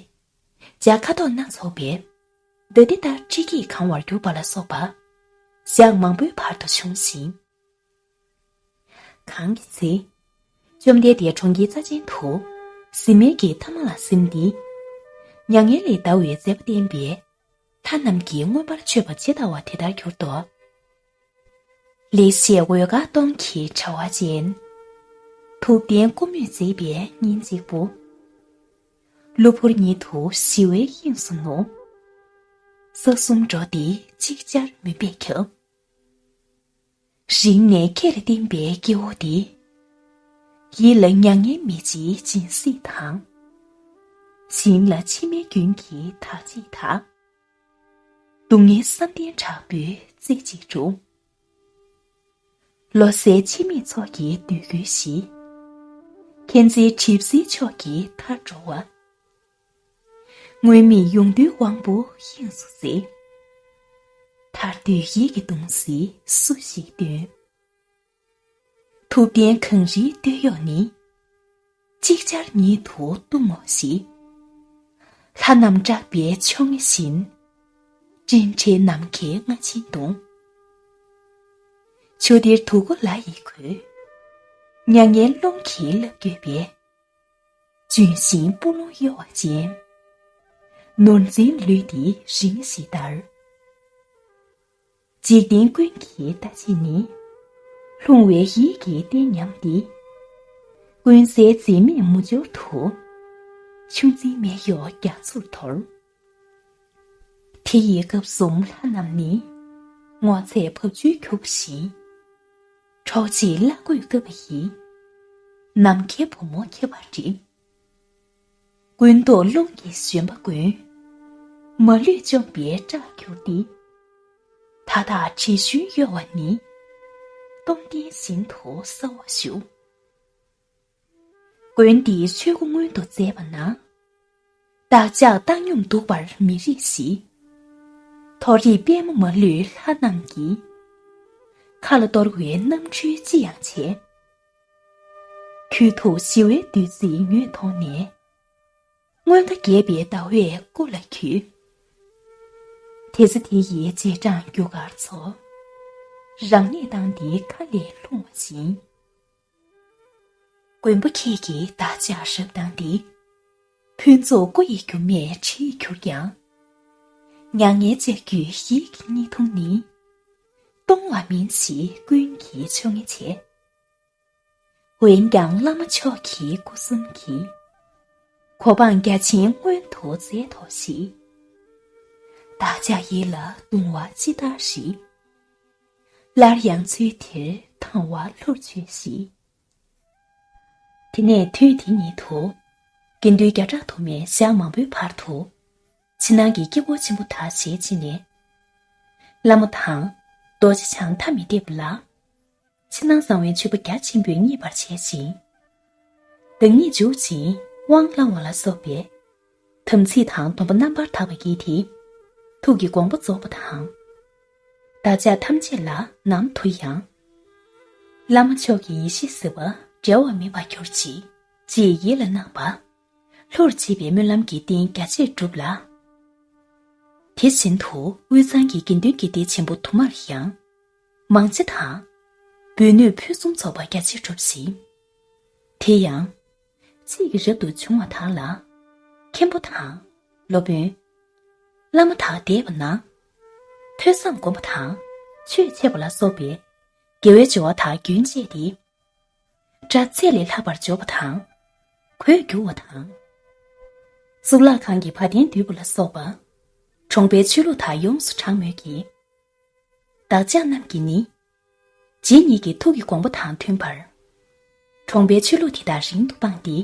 འཇའ་ཁ་དོག་སྣ་ཚོགས་པའི། མདའ་ལྡིར་ལྟར་སྤྲིས་ཀྱིས་གང་བར་གྱུར་པ་ལ་སོགས་པ། ཞག་མང་པོའི་བར་དུ་བྱུང་ཞིང་། གང་གི་ཚེ། བཅོམ་ལྡན་འདས་གྲོང་ཁྱེར་རྩ་ཅན་དུ། གཟིམ་མལ་གྱི་མཐའ་མ་ལ་གཟིམས་ཏེ། མྱ་ངན་ལས་འདའ་བའི་མཛད་པ་བསྟན་པས། ལྷ་རྣམས་ཀྱིས་མངོན་པར་མཆོད་པ་ཇི་ལྟ་བ་དེ་ལྟར་གྱུར་ཏོ། ལེགས་བཤད་འོད་དཀར་སྟོང་གི་དྲ་བ་ཅན། ཐུབ་བསྟན་ཀུ་མུད་མཛེས་པའི་ཉིན་གཅིག་པུ། གློ་བུར་ཉིད་དུ་ཞི་བའི་དབྱིངས་སུ་ནུབ། ས་གསུམ་འགྲོ་འདི་ཅིག་ཅར་མུན་པས་ཁྱབ། རིང་ནས་ཁྱེད་ལ་བསྟན་པའི་སྐྱེ་བོ་འདི། ཡིད་ལ་མྱ་ངན་མེད་ཅེས་སྦྱིན་སྲེག་དང་། བཞིན་ལ་མཆི་མའི་རྒྱུན་གྱིས་དག་ཅིག་དག། སྡུག་བསྔལ་བསམ་གཏན་དྲག་པོས་རྩེ་གཅིག་བསྒྲུབས། ལོ་ཟླའི་འཆི་མེད་ཚོགས་ཀྱིས་འདོད་དགུའི་གཞི། མཁྱེན་བརྩེའི་གྲིབ་བསིལ་ཕྱོགས་ཀྱི་མཐར་འགྲོ་བ། སྔོན་མེད་ཡོངས་འདུའི་དབང་པོ་དབྱིངས་སུ་བསྲེགས། ཐར་འདོད་ཡིད་ཀྱི་གདུང་སེལ་སུ་ཞིག་འདོན། ཐུབ་བསྟན་གངས་རིའི་སྟོད་གཡོགས་ནི། ཅིག་ཅར་ཉིད་དུ་གཏུམ་མོ་ཞིག། ལྷ་རྣམས་སྐྲག་པའི་ཆོ་ངེ་བཞིན། སྤྲིན་བྲལ་ནམ་མཁའི་རྔ་ཆེན་གདུང་། ཆུ་གཏེར་དུ་གོ་ལ་ཡིས་ཁོལ། མྱ་ངན་རླུང་གིས་རླབས་བསྐྱོད་པའི། ལྗོན་ཤིང་སྤུ་ལོང་གཡོ་བ་ཅན། ནོར་འཛིན་ལུས་འདི་རིང་ཞིག་འདར། འཇིག་རྟེན་ཀུན་གྱི་ལྟ་བྱེད་ནི། ལྷུང་བའི་ཡིད་ཀྱི་རྟེན་ཉམས་ཏེ། ཀུན་གསལ་འཛིན་མེད་མུ་ཅོར་དུ། ཆུ་འཛིན་མེ་ཡོར་རྒྱ་མཚོར་དོར། དེ་ཡི་སྐབས་གསུམ་ལྷ་རྣམས་ནི། ངོ་ཚས་འབབ་ཆུའི་རྒྱུག་པ་བཞིན། འཕྲོག་བྱེད་བླ་གོས་བཀབ་པ་ཡིས། ནམ་མཁའི་བུ་མོ་ཁྱབ་པར་བསྒྲིབས། ཀུན་རྟོག་རླུང་གིས་བཞོན་པ་ཀུན། མ་ལུས་བཅོམ་པའི་སྐྲག་གྱུར་ཏེ། མཐའ་དག་དྲི་བཞོན་གཡོ་བ་ནི། སྟོང་རྟེན་བཞིན་དུ་གསལ་བར་བཞུགས། མགོན་འདིས་ཆོས་སྐུ་མངོན་དུ་མཛད་པ་ན། བདག་ཅག་བཏང་སྙོམས་འདུག་པར་མི་རིགས་ཤིག། མཐོ་རིས་པདྨ་མ་ལུས་ལྷ་རྣམས་ཀྱི། མཁའ་ལ་གཏོར་བའི་རྣམ་འཕྲུལ་ཅི་ཡང་བྱེད། ཁྱོད་ཐུགས་ཞི་བའི་བདུད་རྩིའི་མྱོས་མཐོང་ནས། མངོན་དགའ་རྒྱས་པའི་ཟླ་འོད་སྐུ་ལ་འཁྱུད། དེ་ཚེ་དེ་ཡི་རྗེས་འབྲང་རྒྱུ་སྐར་ཚོགས། རང་ནད་བཏང་སྟེ་མཁའ་ལས་ལྷུང་བ་བཞིན། མགོན་པོ་ཁྱེད་ཀྱིས་བདག་ཅག་རབ་བཏང་སྟེ། ཕུན་ཚོགས་སྐུ་ཡི་རྒྱུ་མས་འཁྲིལ་གྱུར་ཀྱང་། མྱ་ངན་ལྕགས་ཀྱུས་ཡིད་ཀྱི་གཉིས་འཐུང་ནི། གཏོང་བ་མིན་ཞེས་ཀུན་གྱིས་ཆོ་ངེས་བྱས། འོན་ཀྱང་བླ་མ་མཆོག་གི་སྐུ་གསུམ་གྱིས། གོ་འཕང་རྒྱ་ཆེན་མངོན་དུ་མཛད་དོ་ཞེས། བདག་ཅག་ཡིད་ལ་གདུང་བ་ཅི་ལྟར་ཞིག། སླར་ཡང་ཚུལ་དེར་དང་བ་ལྷུར་བཅུག་ཞིག། དེ་ནས་དུས་དེ་ཉིད་དུ། དགེ་འདུན་བརྒྱ་ཕྲག་དུ་མས་ཞག་མང་པོའི་བར་དུ། ཕྱི་ནང་གི་དཀྱིལ་འཁོར་ཆེན་པོ་དག་ཞལ་ཕྱེ་ནས། བླ་མ་དང་། རྡོ་རྗེ་འཆང་ཐ་མི་དད་པ་ལ། ཕྱི་ནང་གསང་བའི་མཆོད་པ་རྒྱ་ཆེན་པོས་མཉེས་པར་བྱས་ཤིང་། བདག་ཉིད་འཇུག་ཅིང་དབང་བླང་བ་ལ་སོགས་པའི། དམ་ཚིག་དང་སྡོམ་པ་རྣམ་པར་དག་པ་བགྱིས་ཏེ། ཐུགས་ཀྱི་དགོངས་པ་རྫོགས་པ་དང་། བདག་ཅག་ཐམས་ཅད་ལ་ནམ་དུ་ཡང་། བླ་མ་མཆོག་གི་ཡེ་ཤེས་ཟེར་བ་འབྲལ་བ་མེད་པར་གྱུར་ཅིག། ཅེས་ཡིད་ལ་བརྣག་པ། ལྷུར་བཅས་པའི་སྨོན་ལམ་གྱི་རྟེན་རྒྱ་ཆེར་བསྒྲུབས་ལ། དེ་བཞིན་དུ་དབུས་གཙང་གི་དགེ་འདུན་གྱི་སྡེ་ཆེན་པོ་དུ་མར་ཡང་། མང་ཇ་དང་། འབུལ་ནོར་ཕུན་སུམ་ཚོགས་པ་རྒྱ་ཆེར་བསྒྲུབས་ཤིང་། དེ་ཡང་། ཚིག་གིས་རབ་ཏུ་བྱུང་བ་དག་ལ། མཁན་པོ་དང་། སློབ་དཔོན། བླ་མ་དག་འདས་པ་ན། ཐོས་བསམ་སྒོམ་པ་དང་། ཆོས་འཆད་པ་ལ་སོགས་པའི། དགེ་བའི་སྦྱོར་བ་དག་རྒྱུན་བཅད་དེ། སྒྲ་ཚད་ལས་ལྷག་པར་འཇོག་པ་དང་། གོས་བསྒྱུར་བ་དང་། གཙུག་ལག་ཁང་གི་བ་དན་སྡུད་པ་ལ་སོགས་པ། གྲོང་པའི་ཆོས་ལུགས་དག་ཡོངས་སུ་གྲངས་མོད་ཀྱི། བདག་ཅག་རྣམས་ཀྱིས་ནི། རྗེ་ཉིད་ཀྱི་ཐུགས་ཀྱི་དགོངས་པ་དང་མཐུན་པར། གྲོང་པའི་ཆོས་ལུགས་དེ་དག་རིང་དུ་སྤངས་ཏེ།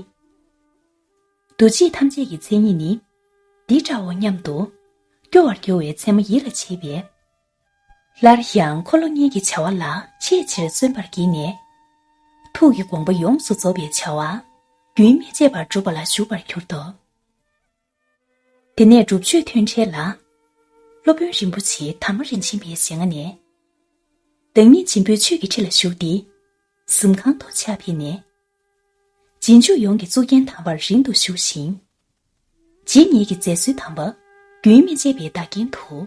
འདུ་བྱེད་ཐམས་ཅད་ཀྱི་མཚན་ཉིད་ནི། འདི་འདྲའོ་སྙམ་དུ། སྐྱོ་བར་འགྱུར་བའི་མཚན་མ་ཡིད་ལ་བྱེད་པས། སླར་ཡང་འཁོར་ལོ་གཉིས་ཀྱི་བྱ་བ་ལ་ཆེས་ཆེར་བརྩོན་པར་བགྱིས་ནས། ཐུགས་ཀྱི་དགོངས་པ་ཡོངས་སུ་རྫོགས་པའི་བྱ་བ། རྒྱུན་མི་ཆད་པར་སྒྲུབ་པ་ལ་ཞུགས་པར་གྱུར་ཏོ། དེ་ནས་སྒྲུབ་མཆོད་ཐུན་འཕྲལ་ལ། སློབ་དཔོན་རིན་པོ་ཆེ་དར་མ་རིན་ཆེན་པའི་ཞལ་སྔ་ནས། བདག་ཉིད་ཆེན་པོའི་ཆོས་ཀྱི་ཁྲི་ལ་བཞུགས་ཏེ། གཟིམ་ཁང་དུ་ཕྱག་ཕྱིད་ནས། རྗེས་འཇུག་ཡོངས་ཀྱི་གཙུག་རྒྱན་དམ་པར་རིང་དུ་བཞུགས་ཤིང་། རྗེ་ཉིད་ཀྱི་མཛད་སྲོལ་དམ་པ་རྒྱུན་མི་ཆད་པའི་བདག་རྐྱེན་དུ།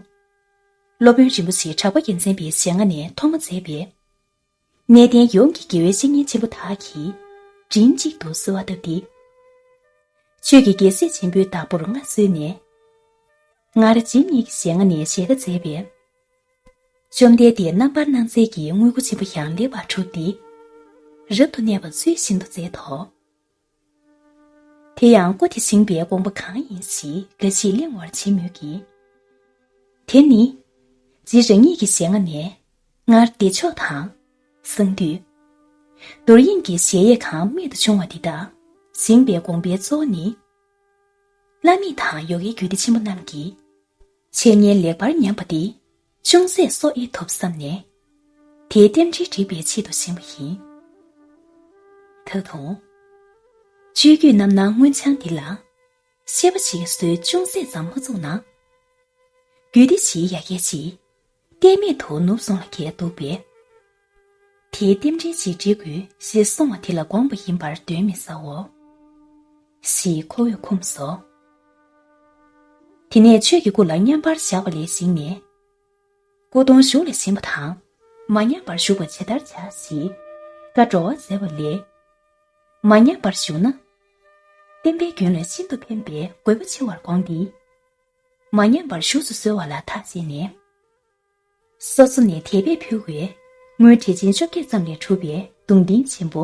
སློབ་དཔོན་རིན་པོ་ཆེ་གྲགས་པ་རྒྱལ་མཚན་པའི་ཞལ་སྔ་ནས་ཐོག་མ་མཛད་པའི། གནས་བརྟན་ཡོངས་ཀྱི་དགེ་བའི་བཤེས་གཉེན་ཆེན་པོ་དག་གིས་མགྲིན་གཅིག་ཏུ་གསོལ་བ་བཏབ་སྟེ། ཆོས་ཀྱི་རྒྱལ་སྲས་ཆེན་པོའི་བདག་པོར་མངའ་གསོལ་ནས། སྔར་རྗེ་ཉིད་ཀྱི་ཞལ་སྔ་ནས་ཞལ་བཀའ་མཛད་པའི། བཅོམ་ལྡན་འདས་རྣམ་པར་སྣང་མཛད་ཀྱི་དངོས་པོ་ཆེན་པོ་ཡང་ལེགས་པར་གྲུབ་སྟེ། རབ་ཏུ་གནས་པ་ཚུལ་བཞིན་དུ་མཛད་དོ། དེ་ཡང་སྐུ་དེ་བཞེངས་པའི་དགོངས་པ་གང་ཡིན་ཞེས་འགའ་ཞིག་གླེང་བར་བྱེད་མོད་ཀྱི། དེ་ནི། རྗེ་རང་ཉིད་ཀྱི་ཞལ་སྔ་ནས། སྔར་བདེ་མཆོག་དང་། གསང་འདུས། རྡོར་དབྱིངས་ཀྱི་གཞལ་ཡས་ཁང་རྨད་དུ་བྱུང་བ་འདི་དག་བཞེངས་པའི་དགོངས་པའི་གཙོ་བོ་ནི། བླ་མེད་དང་ཡོ་གའི་རྒྱུད་སྡེ་ཆེན་པོ་རྣམས་ཀྱིས། འཆད་ཉན་ལེགས་པར་ཉམས་པ་འདི། ཅུང་ཟད་གསོ་ཨེ་ཐུབ་བསམ་ནས། དེའི་རྟེན་འབྲེལ་སྒྲིག་པའི་ཆེད་དུ་བཞེངས་པ་ཡིན། ད་དུང་། སྤྱོད་བརྒྱུད་རྣམ་སྣང་མངོན་བྱང་འདི་ལ། ཤེས་པ་ཞིག་གི་ཟོལ་ཅུང་ཟད་ཙམ་མ་བཙུགས་ན། རྒྱུད་སྡེ་བཞིའི་ཡ་གྱལ་ཅིག་གཏད་མེད་དུ་ནུབ་སོང་ལ་གལ་འདུག་པས། དེའི་རྟེན་འབྲེལ་ཅིག་སྒྲིག་དགོས་ཞེས་གསུངས་པ་དེ་ལ་དགོངས་པ་ཡིན་པར་གདོན་མི་ཟའོ། ཞེས་ཁོ་བོས་འཁུམས་སོ། དེ་ནས་ཆོས་ཀྱི་སྐུ་ལ་མཉམ་པར་བཞག་པ་ལས་བཞེངས་ནས། སྐུ་གདུང་བཞུགས་ལ་བཞེངས་པ་དང་། མ་ཉམས་པར་བཞུགས་པ་ཇི་ལྟར་བྱ་ཞེས་བཀའ་བགྲོ་བ་མཛད་པ་ལས། མ་ཉམས་པར་བཞུགས་ན། བསྟན་པའི་རྒྱུན་ལ་ཤིན་ཏུ་ཕན་པའི་དགོས་པ་ཆེ་བར་དགོངས་ཏེ། མ་ཉམས་པར་བཞུགས་སུ་གསོལ་བ་ལ་ཐག་བཅད་ནས། སོ་སོ་ནས་དད་པས་ཕུལ་བའི་སྔོན་བྲེ་ཆེན་བཅོ་བརྒྱད་ཙམ་ལས་གྲུབ་པའི་གདུང་རྟེན་ཆེན་པོ།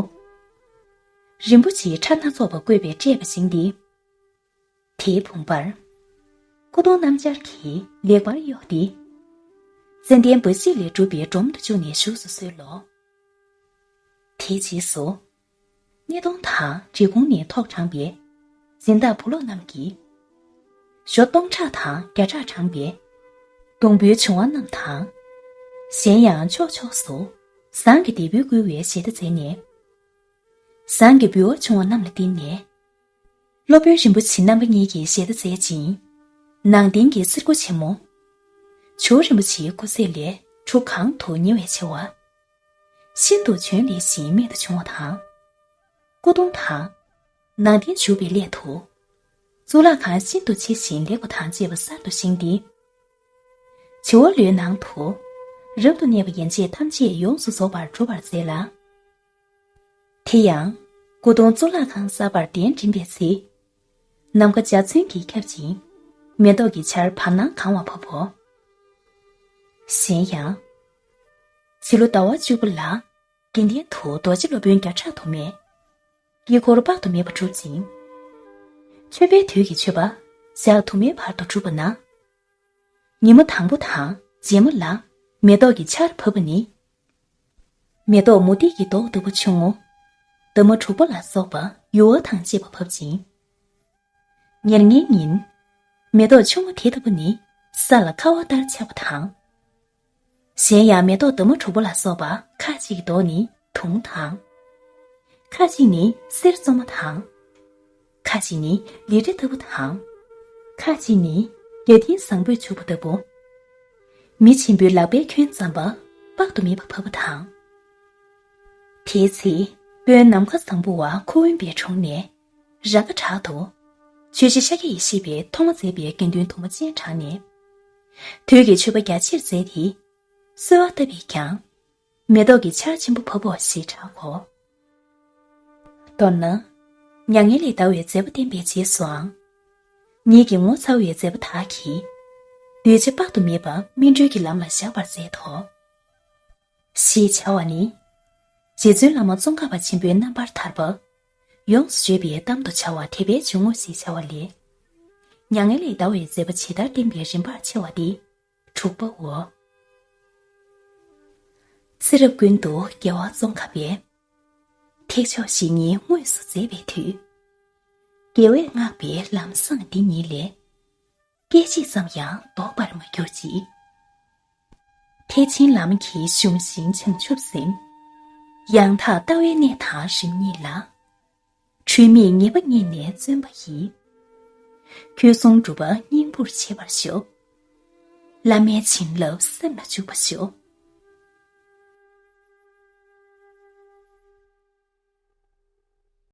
རིན་པོ་ཆེའི་ཕྲ་སྣ་ཚོགས་པ་བཀོད་པས་སྤྲས་པ་ཞིག་འདི། དེའི་བུམ་པར། སྐུ་གདུང་སྣམ་སྦྱར་གྱིས་ལེགས་པར་གཡོགས་ཏེ། ཙན་དན་འབའ་ཞིག་ལས་གྲུབ་པའི་སྒྲོམ་དུ་བཅུག་ནས་བཞུགས་སུ་གསོལ་ལོ། དེའི་རྗེས་སུ། སྣེ་གདོང་དང་འབྲས་སྤུངས་ནས་ཐོག་དྲངས་པའི་སྦྱིན་བདག་བུ་སློབ་རྣམས་ཀྱིས། ཞོ་སྟོང་ཕྲག་དང་བརྒྱ་ཕྲག་དྲངས་པའི་སྡོང་པོའི་བྱུང་བ་རྣམས་དང་། གཞན་ཡང་ཕྱོགས་ཕྱོགས་སུ་ཟངས་ཀྱི་དེད་དཔོན་བསྐུལ་བའི་ཞལ་ཏ་མཛད་ནས། ཟངས་ཀྱི་འབུལ་བ་བྱུང་བ་རྣམས་ལ་བརྟེན་ནས། སློབ་དཔོན་རིན་པོ་ཆེ་རྣམ་པ་གཉིས་ཀྱི་ཞལ་ཏ་མཛད་ཅིང་། ནང་རྟེན་གྱི་གསེར་སྐུ་ཆེན་མོ། ཇོ་བོ་རིན་པོ་ཆེའི་སྐུ་ཚད་ལས་ཁྲུ་གང་དུ་ཉེ་བའི་ཆེ་བ། ཤིན་ཏུ་བྱོན་ལེགས་ཤིང་རྨད་དུ་བྱུང་བ་དང་། སྐུ་གདུང་དང་། ནང་རྟེན་བཞུགས་པའི་སླད་དུ། གཙུག་ལག་ཁང་ཤིན་ཏུ་ཆེ་ཞིང་ལེགས་པ་དང་བཅས་པ་གསར་དུ་བཞེངས་ཏེ། བྱེ་བ་ལོའི་ནང་དུ། རབ་ཏུ་གནས་པ་ཡན་ཆད་ཐམས་ཅད་ཡོངས་སུ་རྫོགས་པར་གྲུབ་པར་མཛད་ལ། དེ་ཡང་། སྐུ་གདུང་གཙུག་ལག་ཁང་གསར་པར་གདན་འདྲེན་པའི་ཚེ། ནམ་མཁའ་འཇའ་ཚོན་གྱིས་ཁྱབ་ཅིང་། མེ་ཏོག་གི་ཆར་བར་སྣང་གང་བ་བབ་བོ། གཞན་ཡང་། ཕྱི་ལོ་ཟླ་བ་བཅུ་པ་ལ། དགེ་ལྡན་དུ་རྡོ་རྗེ་སློབ་དཔོན་བརྒྱ་ཕྲག་དུ་མས། དཀྱིལ་འཁོར་དཔག་ཏུ་མེད་པ་གྲུབ་ཅིང་། མཆོད་པའི་དུས་ཀྱི་མཆོད་པ་ཞག་དུ་མའི་བར་དུ་གྲུབ་པ་ན། ཉི་མ་དང་པོ་དང་རྗེས་མ་ལ། མེ་ཏོག་གི་ཆར་བབས་པ་ནི། མེ་ཏོག་མུ་ཏིག་གི་མདོག་ལྟ་བུ་ཆུང་ངུ། འདབ་མ་དྲུག་པོ་ལ་སོགས་པ་ཡུ་བ་དང་བཅས་པ་བབ་ཅིང་། ཉེར་ལྔའི་ཉིན། མེ་ཏོག་ཆུང་ངུ་དེ་ལྟ་བུ་ནི་ས་ལ་ཁ་བ་ལྟར་ཆགས་པ་དང་། གཞན་ཡང་མེ་ཏོག་འདབ་མ་དྲུག་པོ་ལ་སོགས་པ་ཁ་ཅིག་གི་མདོག་ནི་དུང་དང་། ཁ་ཅིག་ནི་གསེར་བཙོ་མ་དང་། ཁ་ཅིག་ནི་ལི་ཊ་ལྟ་བུ་དང་། ཁ་ཅིག་ནི་རྒྱ་ཏིང་བཟང་པོས་བྱུགས་པ་ལྟ་བུ། མི་ཆེན་པོའི་ལག་པས་འཁྱོན་ཙམ་པ་དཔག་ཏུ་མེད་པ་བབས་པ་དང་། དེའི་ཚེ་དཔོན་ནམ་མཁའ་བཟང་པོ་བ་ཁུ་དབོན་པའི་དྲུང་ནས། ར་ཁ་བྲག་ཏུ། ཆོས་རྗེ་ཤཱཀྱ་ཡེ་ཤེས་པས་ཐོག་མ་མཛད་པའི་དགེ་འདུན་དུ་མ་སྤྱན་དྲངས་ནས། དུས་ཀྱི་མཆོད་པ་རྒྱ་ཆེར་མཛད་དེ། གསོལ་བ་བཏབ་པས་ཀྱང་། མེ་ཏོག་གི་ཆར་ཆེན་པོ་བབ་བོ་ཞེས་གྲག་གོ། མདོར་ན། མྱ་ངན་ལས་འདའ་བའི་མཛད་པ་བསྟན་པའི་རྗེས་སུའང་། ཉིད་ཀྱི་ངོ་ཚ་བའི་མཛད་པ་དག་གིས། གདུལ་བྱ་དཔག་ཏུ་མེད་པ་སྨིན་གྲོལ་གྱི་ལམ་ལ་བཞག་པར་མཛད་དོ། ཞེས་བྱ་བ་ནི། རྗེ་བཙུན་བླ་མ་ཙོང་ཁ་པ་ཆེན་པོའི་རྣམ་པར་ཐར་པ། ཡོངས་སུ་བརྗོད་པའི་གཏམ་དུ་བྱ་བ་དད་པའི་འཇུག་ངོགས་ཞེས་བྱ་བ་ལས། མྱ་ངན་ལས་འདའ་བའི་མཛད་པ་ཇི་ལྟར་བསྟན་པའི་རིམ་པར་ཕྱེ་བ་སྟེ། དྲུག་པའོ། ཚེ་རབས་ཀུན་ཏུ་རྒྱལ་བ་ཙོང་ཁ་པས། ཐེག་མཆོག་བཤེས་གཉེན་དངོས་སུ་མཛད་པའི་མཐུས། རྒྱལ་བས་བསྔགས་པའི་ལམ་བཟང་འདི་ཉིད་ལས། སྐད་ཅིག་ཙམ་ཡང་ལྡོག་པར་མ་གྱུར་ཅིག། ཐེག་ཆེན་ལམ་གྱི་གཞུང་ཤིང་བྱང་ཆུབ་སེམས། ཡང་དག་ལྟ་བའི་གནས་དང་རིམ་གཉིས་ལ། འཁྲུལ་མེད་ངེས་པ་རྙེད་ནས་བརྩོན་པ་ཡིས། ཁྱོད་གསུང་སྒྲུབ་པ་སྙིང་པོར་བྱེད་པར་ཤོག། བླ་མའི་བྱིན་རླབས་སེམས་ལ་འཇུག་པར་ཤོག།